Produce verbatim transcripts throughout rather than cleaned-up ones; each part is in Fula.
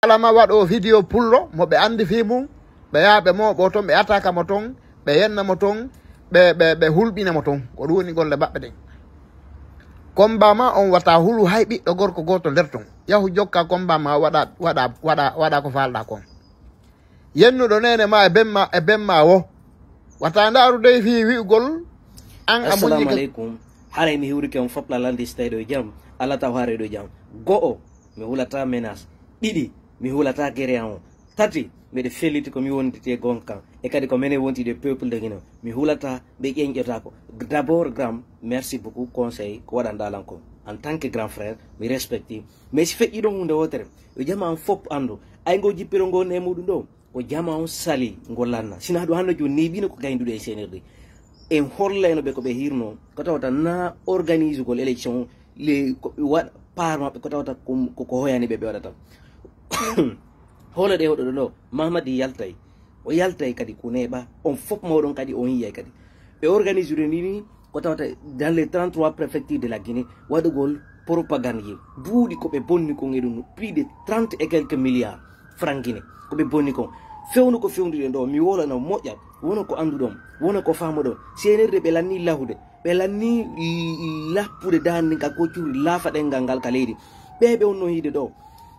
Alama waɗo video pullo mo ɓe andi fii mum, ɓe yaha ɓe mooɓo ton, ɓe ataka mo ton, ɓe yenna mo ton, ɓe ɓe ɓe hulɓina mo ton. Ko ɗum woni golle maɓɓe ɗen. Combat ma on wata hulu hay ɓiɗɗo gorko gooto nder ton. Yahu jokka combat ma, waɗa waɗa waɗa waɗa ko falɗa kon. Yennuɗo nene ma e bemma e bemma wo. Wata ndaru dey fii wi'ugol an a muññike. Assalamu alaikum. Haray mi hiwrike on fop la landi stay ɗo jam. Allah taw haray ɗo jam. Go'o, mi hulata menace. Ɗiɗi, mi hulata gere an o. Tati, miɗo felliti ko mi wonditi e gonka. E kadi ko menen wonti de peuple de Guinée. Mi hulata, ɓe ƴeñƴotaako. D'abord, Gram, merci beaucoup conseil ko waɗanɗa lan ko. En tant que grand frère, mi respecti. Mais si feƴƴi ɗon hunde wotere, yo jama on fop andu. Ay ngo jippiro ngo ne muɗum ɗo, ko jama on sali ngo lanna. Sina ɗum hande joni neɓino ko gaynduɗe e senirde. En hollayno ɓe ko ɓe hirno, ko tawata na organise gol élection, le ko ɓe waɗa part maɓɓe, ko tawata ko, ko, ko hoyani ɓe ɓe waɗata. Holo ɗe hoɗo ɗo, Mamadi yaltay. O yaltay kadi ko neɓa, on fop mawɗon kadi on yiyay kadi. Ɓe organise ude ni, ni, ko tawata dans les trente-trois préfectures de la Guinée, waɗugol propagande ye. Buuɗi ko ɓe bonni kon e ɗum, plus de trente et quelques milliards francs Guinée. Ko ɓe bonni kon. Fewnu ko fewnude ɗo, mi wolana moƴƴa, wona ko anduɗon, wona ko famuɗon. Senirde ɓe lanni lahude, ɓe lanni l-, lappude dande ka koccuri laafa ɗengal ngal ka leydi. Ɓe ɓe wonno hiide ɗo.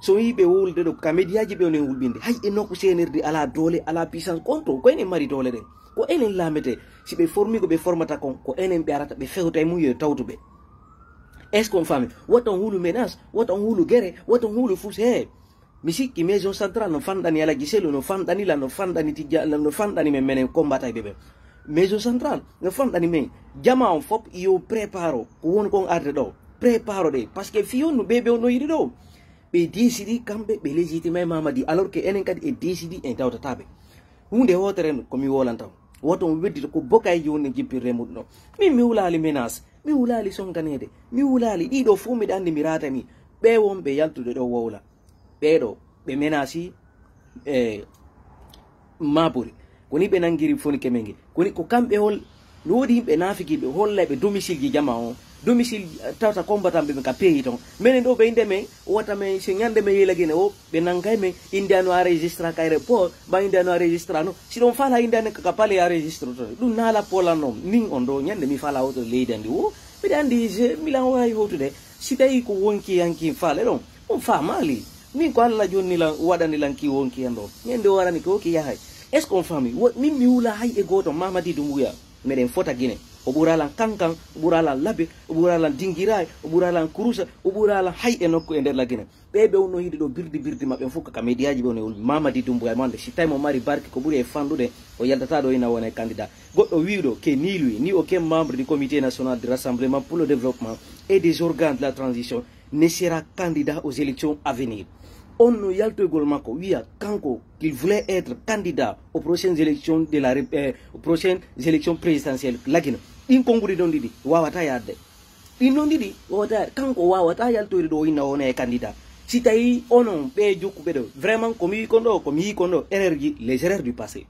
So yimɓe wowlude ɗo, ka mediaji ɓe woni hulɓinde. Hay e nokku senirde ala doole, ala puissance contre, ko enen mari doole ɗen. Ko enen laamete. Si ɓe formi ko ɓe formata kon, ko enen ɓe arata, ɓe fewta e mum yo tawtu ɓe. Est-ce qu'on faami? Wota on hulu menace, wota on hulu gere, wota on hulu fus he. Mi sikki maison centrale no fanɗani Alaji Sellu, no fanɗani la, no fanɗani Tijja, la, no fanɗani men menen combattant ɓe ɓe. Maison centrale no fanɗani men. Jama on fop yo préparo ko won kon arde ɗo. Préparo ɗe. Parce que fiyon no ɓe ɓe on no yiɗi ɗo. Ɓe décidi kamɓe, ɓe légitime Mamadi, alors que enen kadi e décidi en tawtataɓe. Hunde hotere no ko mi wolanta. Woto on weddita ko bokayji wonde jippirde muɗum ɗo. Min mi wulaali menace, mi wulaali sonkaneede, mi wulaali ɗiɗo fof miɗa anndi mi raatani. Ɓe wonɓe yaltude ɗo wowla. Ɓeeɗo, ɓe menasi e Mabori. Ko ni ɓe nanngiri foni kemen gi. Ko ni ko kamɓe hol, no woodi yimɓe naafikiiɓe, hollayɓe domicile ji jama o. Domicile, eh, tawta combattant ɓe ka peeyi ton. Menen ɗo ɓe innde men, wota men, si ñande men yeela Gine o, ɓe nanngay men, innde ano a registra ka aéroport, ba innde ano a registra no. Si ɗon faala innde ane ka palais a registre to. Ɗum naala polan non. Min on ɗo, ñande mi faala oto leydi andi o. Miɗa andi je, milan wawi howtude. Si tawi ko wonki yanki faale ɗon, on faamaali. Min ko Allah jonni lan, waɗani lan ki wonki en ɗo. Ñande o warani ko ki yahay. Est-ce qu'on faami? Wo-, min mi wula hay e gooto Mamadi Dumbuya. Meɗen fota Gine. O ɓura lan Kankan, o ɓura lan Labe, o ɓura lan Dingiraay, o ɓura lan Kurusa, o ɓura lan hay e nokku e nder la Gine. Ɓe ɓe wonno yiide ɗo birdi birdi maɓɓe fof ka mediaji ɓe woni Mamadi Dumbuya mande. Si tawi mo mari barke ko ɓuri e fanɗude, o yaltata ɗo ina wona e candidat. Goɗɗo wi'uɗo que ni lui, ni aucun membre du Comité National de Rassemblement pour le Développement et des organes de la transition ne sera candidat aux élections à venir. On no yaltoygol makko wiya kanko qu'il voulait être candidat aux prochaines élections de la Rép-, euh, aux prochaines élections présidentielles. Lagina. Ɗin konguɗi ɗon ɗiɗi wawata yaadde. Ɗin ɗon ɗiɗi wawata yaadde. Kanko wawata yaltoyde ɗo inna wona e candidat. Si tawi onon ɓe jokkuɓe ɗo, vraiment ko mi yi kon ɗo, ko mi yi kon ɗo, erreur ji, les erreurs du passé.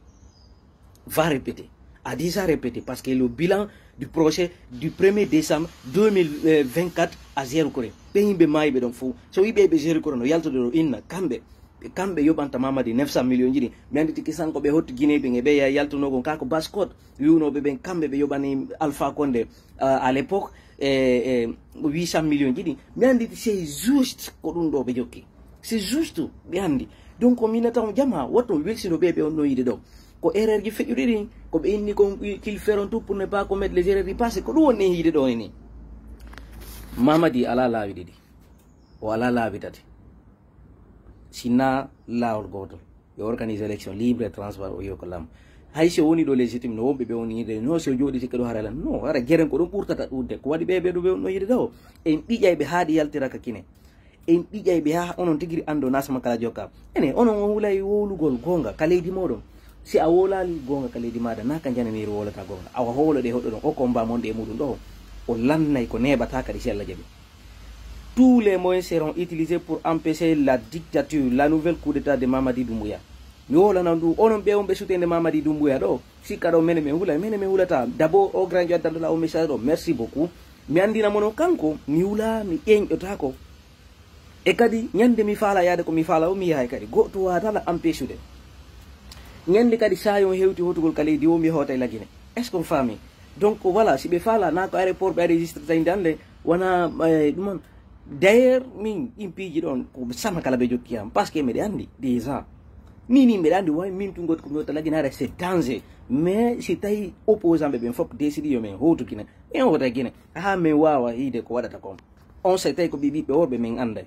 Va répéter, a déjà répété, parce que le bilan du projet du premier décembre deux mille vingt-quatre à Zéro Corée. Ɓe yimɓe maayiɓe ɗon fof. So wiɓe ɓe Zéro Corée no yaltude ɗo inna, kamɓe, ɓe, kamɓe yoɓanta Mamadi neuf cent millions ji ɗi. Mi anndi tigi sanko ɓe hotti Guinée ɓen e ɓe ya yaltunogol ka ko Basse Côte. Wiwnoɓe ɓen kamɓe ɓe yoɓani Alpha Condé, euh, à l'époque, e, e huit cent millions ji ɗi. Mi anndi c'est juste ko ɗum ɗo ɓe jokki. C'est juste, ɓe anndi. Donc, min nata on jama, woto on welsino ɓe, ɓe on no yiide ɗo. Ko erreur ji feƴƴuɗi ɗin, ko ɓe inni kon, qu'ils feront tout pour ne pas commettre les erreurs du passé. Ko ɗum woni yiide ɗo ni. Mamadi ala laawi ɗiɗi. O ala laawi tati. Sina laawol gootol. Yo organise élection libre et transparent o yo ko lam. Hay si o woni ɗo légitime no wonɓe ɓe woni yiide, no si o jooɗi sikke ɗo hara lan. No, hara jeren ko ɗum ɓurtata ɗuuɗde. Ko waɗi ɓe, ɓe ɗo ɓe on no yiide ɗo. En ɗiƴay ɓe haa ɗi yaltira ka Kine. En ɗiƴay ɓe haa onon tigi ri anndo nasama kala jokka. Ene, onon on wulay wowlugol goonga ka leydi mooɗon. Si a wowlaali goonga ka leydi maaɗa, na ka njananiiri wowlata goonga. Awa howlo ɗe hoɗɗo ɗon, o combat mon ɗe e muɗum ɗo. O lannay ko neeɓata kadi si Allah jaɓi. Tous les moyens seront utilisés pour empêcher la dictature, la nouvelle coup d'État de Mamadi Doumbouya. Mi wowlana ɗum, onon ɓe on ɓe sutende Mamadi Doumbouya ɗo. Sikka ɗo mene mi hula, mene mi hulata. D'abord, au grand joie d'Andola, au message ɗo. Merci beaucoup. Mi anndina mono kanko, mi hula, mi ƴeñƴotaako. E kadi ñande mi faala yaade ko mi faala o, mi yahay kadi goɗɗo waatana empêchude. Ñande kadi sayon hewti hotugol ka leydi o, mi hootay lagine. Est-ce qu'on faami? Donc voilà, si ɓe faala na ko aéroport ɓe registré tawi nde annde wona eh, ɗum on. D'ailleurs min ɗin piiji ɗon ko sama kala ɓe jokki am, parce que mbeɗe anndi déjà. Ni ni mbeɗe anndi way min tun goto ko mi watta lagine, hara c'est danger. Mais si tawi opposant ɓe ɓen fof décidi yo min hootu Guinée, min hoota Guinée, ha min waawa yiide ko waɗata kon. On sait tawi ko ɓi ɓiɓɓe worɓe min annday.